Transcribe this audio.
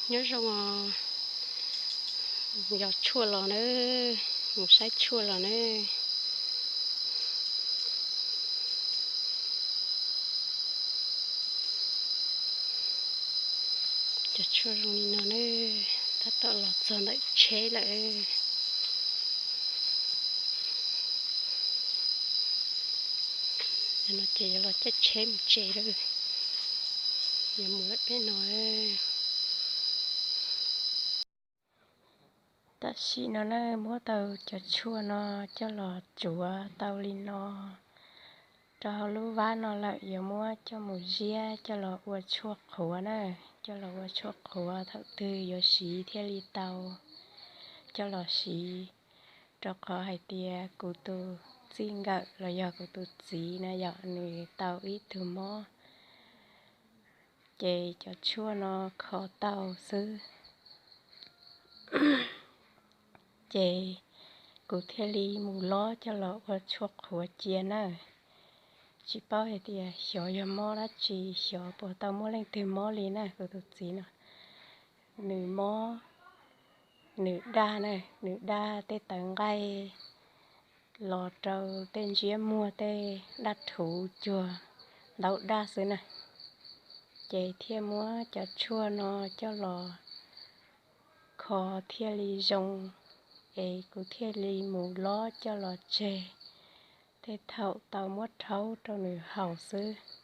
Nyob zoo os, yos tshuaj los na, mus saib tshuaj los na. Cov tshuaj zoo li no na, tab tom los txog ntawm tsheb lawm. Yog no ces yuav los caij tsheb mus tsev lawm, yuav mus lawm peb no. Tam sim no na muab tau cov tshuaj no coj los tsuav tau li no rau hauv lub vab no lawm, yuav muab coj mus ziab coj los ua tshuaj qhuav na, coj los ua tshuaj qhuav thaum twg yuav siv thiaj li tau coj los siv, rau qhov hais tias kuv tus txij nkawm los yog kuv tus txiv na yom, nws tau ib tug mob, ces cov tshuaj no kho tau xwb. Ces kuv thiaj li mus lob coj los ua tshuaj qhuav cia na. Tsis paub hais tias xyov yog mob dab tsi, xyov puas tau muaj leej twg mob li na. Kuv tus txiv no nws mob, nws daj na, nws daj tej tawv nqaij los rau tej ntsiab muag tej daj rhuv cuag ntaub daj xwb na. Ces thiaj muab cov tshuaj no coj los kho thiaj li zoo, es kuv thiaj li mus lob coj los tseg, tej thaum tau muab rhaub rau nws haus xwb.